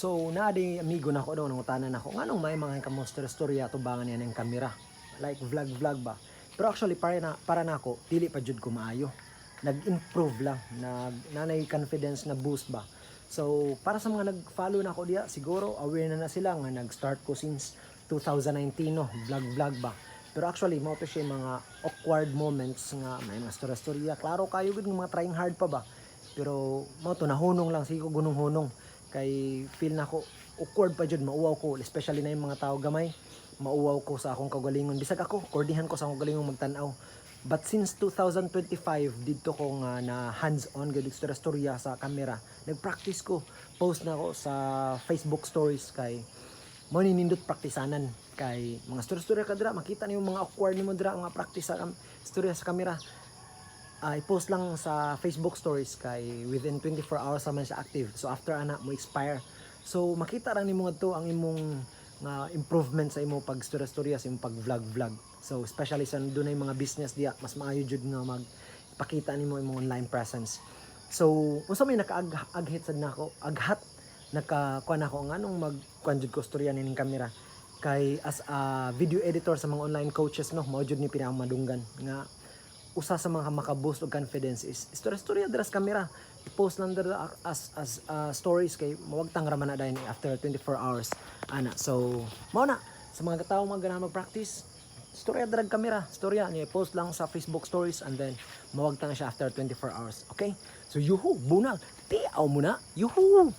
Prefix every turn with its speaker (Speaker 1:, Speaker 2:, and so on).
Speaker 1: So naa diay amigo nako daw, nangutana nako nganong may mga kamo storya tubangan niya ng kamera. Like vlog vlog ba. Pero actually para nako, dili pa jud ko maayo. Nag-improve lang, nanay confidence na boost ba. So para sa mga nag-follow nako diya, siguro aware na na sila nga nag-start ko since 2019, no, vlog vlog ba. Pero actually mao to siya mga awkward moments nga may mga storya-storya. Klaro kayo gud nga mga trying hard pa ba. Pero mao to, nahunong lang, sige ko gunong-hunong kay feel nako awkward pa jud, mauwaw ko, especially na yung mga tao gamay, mauwaw ko sa akong kaugalingon, bisag ako kordihan ko sa akong kaugalingon magtan-aw. But since 2025 didto ko nga na hands-on gud istorya storya sa camera, nag-practice ko, post na ako sa Facebook stories kay mao ni nindot praktisanan, kay mga storya storya ka dira, makita niyo mga awkward nimo dira, mga practice sa storya sa camera. I-post lang sa Facebook stories kay within 24 hours naman siya active. So after ana mo expire. So makita ra nimo ngadto ang imong nga improvement sa imong pag storya storya, sa imong pag vlog vlog. So especially sa dunay mga business diya, mas maayo jud nga magpakita nimo imong online presence. So unsa may nakaaghat sad nako, aghat naka kuan nako nganong mag kuan jud ko storya nining kamera, kay as a video editor sa mga online coaches, no, mao jud ni pinakamadunggan nga usa sa mga maka-boost og confidence is istorya-istorya dira sa camera. I-post lang dira as stories kay mawagtang ra man na dayon after 24 hours ana. So mao na, sa mga tao mga ganahan mag-practice, istorya dira camera, istorya niya, i-post lang sa Facebook stories and then mawagtang na siya after 24 hours. Okay? So yuhu, bunal. Tiaw mo na. Yuhu.